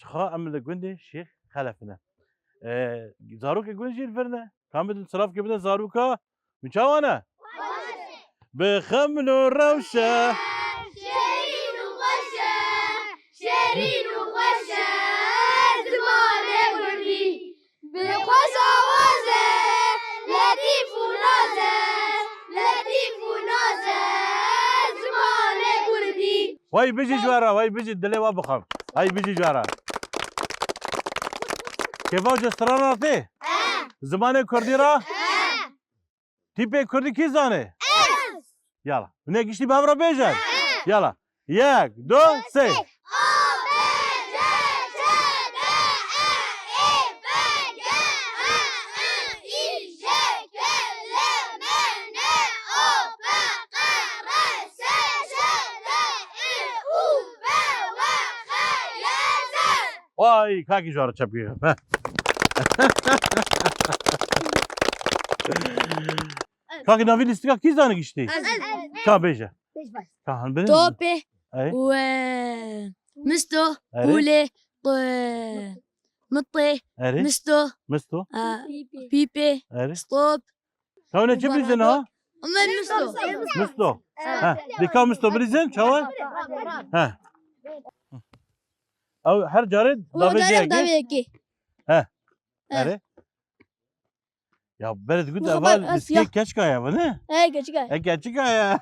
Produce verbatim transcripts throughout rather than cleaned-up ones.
Tuxa em li gundê Şêx Xelef ne. E, zarokê gund jî li vir ne. Ka min silav ke bide zaroka. Min çawa ne? Bi xemlo rewşe. Şêrîn û xweş e, şêrîn û xweş e, zimanê kurdî. Bi xweş awaz e, letîf û naz e, letîf û naz e, zimanê kurdî. Wey bijî ji we re, wey bijî dilê we bixwem. Wey bijî ji we re. Kêfa ji strana tê? Eh. Zimanê kurdî re? Eh. Tîpê kurdî kî zanê? Ez. Yala. Hûn ê giştî bi hev re bêjin? Eh. Yala. Yek, du, sê. A, B, C, D, E, F, G, H, I, J, K, L, M, N, O, P, Q, R, S, Ş, T, I, U, V, W, X, Y, Z. Vay, kakî ji we re çepkê. Heh. Kakî navî lîstika kî zanî giştî? Ez. Ka bêje. Ka han binin. Topê. Ey. Û, e, misto. Erê. Pûlê. E, mitê. Erê. Misto. Misto. E, pîpê. Erê. Stop. Ka hûn ê çi bilîzin ha? Ama misto. Misto. Ha. Dika misto bilîzin çawa? Ha. Ew her carê davê jê yekê. Davê yekê. Ha. Erê. Ya berê digot eval lîstikê keçika ye, ne? He, keçika ye. E, keçika ye.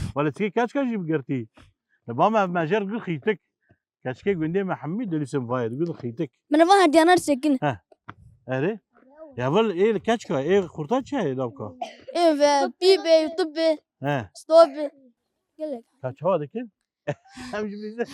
Wala lîstikê keçika jî bigirtî. Li ba me, me jê re digot xîtik. Keçikê gundê me hemî dilîsim vayê, digot xîtik. Min va her diyanar sekin. He. Erê. Ya vel ê li keçika, ê xurta çi ye, davka? Ê ve, pî be, YouTube be. He. Stop be. Gelek. Ka çawa dikin? Em jî bize.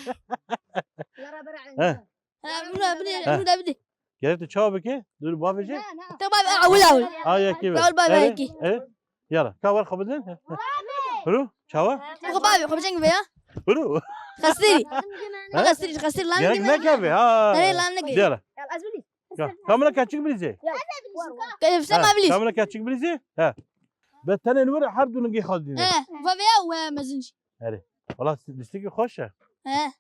He. Ha, buna, buna, buna, buna. Gerek tu çawa bike? Dur bavê jê. Te bavê, awul, awul. Ha, yekî be. Awul bavê, yekî. Erê. Yala, ka wer xwe bidin. Bavê. Ru, çawa? Xwe bavê, xwe biceng be ya. Ru. Xestirî. Ha? Xestirî, xestirî lan. Gerek neke be, ha. Nerê lan neke. Yala. Ya, kamera kaçık bilizê? Sen bavê. Kamera kaçık bilizê? Ha. Be tenê li wir her du ningê xwe dîne. He, bavê ya we mezin jî. Erê. Wala lîstikî xweş e. He.